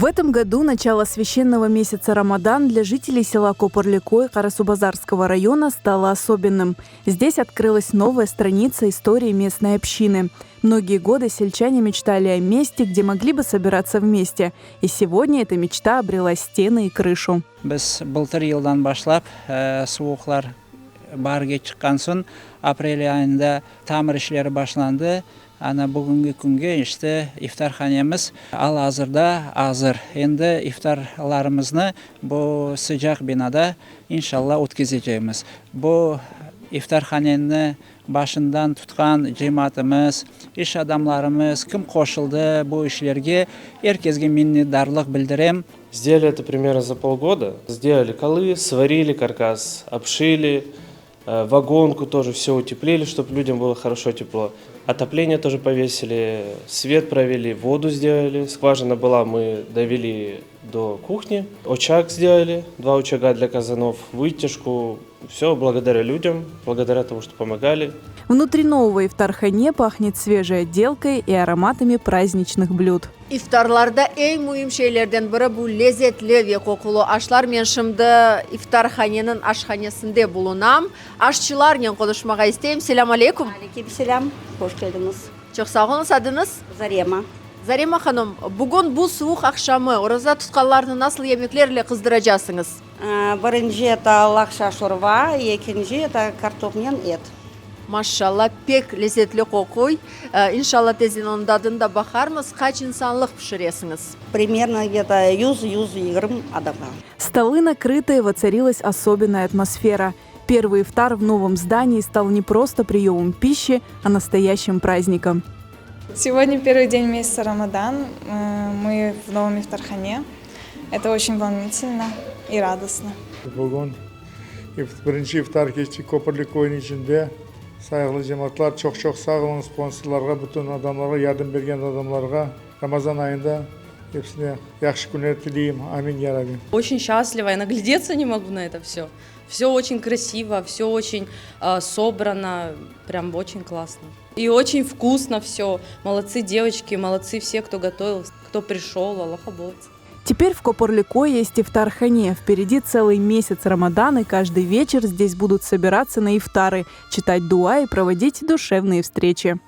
В этом году начало священного месяца Рамадан для жителей села Копорликой Карасубазарского района стало особенным. Здесь открылась новая страница истории местной общины. Многие годы сельчане мечтали о месте, где могли бы собираться вместе. И сегодня эта мечта обрела стены и крышу. Biz bıltır yıldan başlap suvuqlar baarge çıqqan soñ aprel ayında tamir işleri başlandı. Ana bugüngi künge işte iftarhanemiz al-azırda azır. Endi iftarlarımıznı bu sıcaq binada inşalla ötkizecekmiz. Bu iftarhaneni başından tutqan cemaatımız, iş adamlarımız, kim qoşuldı bu işlerge, er kesge minnetdarlıq bildirem. Сделали это примерно за полгода. Сделали колы, сварили каркас, обшили, вагонку тоже все утеплили, чтобы людям было хорошо тепло. Отопление тоже повесили, свет провели, воду сделали. Скважина была, мы довели до кухни. Очаг сделали, два очага для казанов, вытяжку. Все благодаря людям, благодаря тому, что помогали. Внутри нового ифтархане пахнет свежей отделкой и ароматами праздничных блюд. İftarlarda eñ müim şeylerden biri bu lezetli ve qoqulı aşlar. Men şimdi iftarhaneniñ aşhanesinde bulunam. Aşçılarnen qonuşmağa isteyim. Selâm aleyküm. Aleyküm selâm. Hoş keldiñiz. Çoq sağ oluñız. Adıñız? Zarema. Zarema hanım, bugün bu suvuq aqşamı oraza tutqanlarnı nasıl yemeklerle qızdıracasıñız? Birinci это laqşa şorba, ekinci это kartopnen et. Maşşalla, pek lezetli qoquy. İnşalla tezden onıñ tadını da baqarmız. Qaç insanlıq pişiresiñiz? Примерно где-то yüz, 120 adamğa. Столы накрыты, воцарилась особенная атмосфера. Первый ифтар в новом здании стал не просто приемом пищи, а настоящим праздником. Сегодня первый день месяца Рамадан. Мы в новом ифтархане. Это очень волнительно и радостно. Bugün birinci iftar keçtik Köpürli köyüniñ içinde. Sayğılı cemaatlar, çoq-çoq sağ oluñ sponsorlarğa, bütün adamlarğa, yardım bergen adamlarğa. Ramazan ayında episine yahşı künler tileyim. Amin, ya Rabbim. Очень счастлива, я наглядеться не могу на это все. Все очень красиво, все очень собрано, прям очень классно. И очень вкусно все. Молодцы девочки, молодцы все, кто готовил, кто пришел, Аллах qabul etsin. Теперь в Копорликое есть ифтархане. Впереди целый месяц Рамадан, и каждый вечер здесь будут собираться на ифтары, читать дуа и проводить душевные встречи.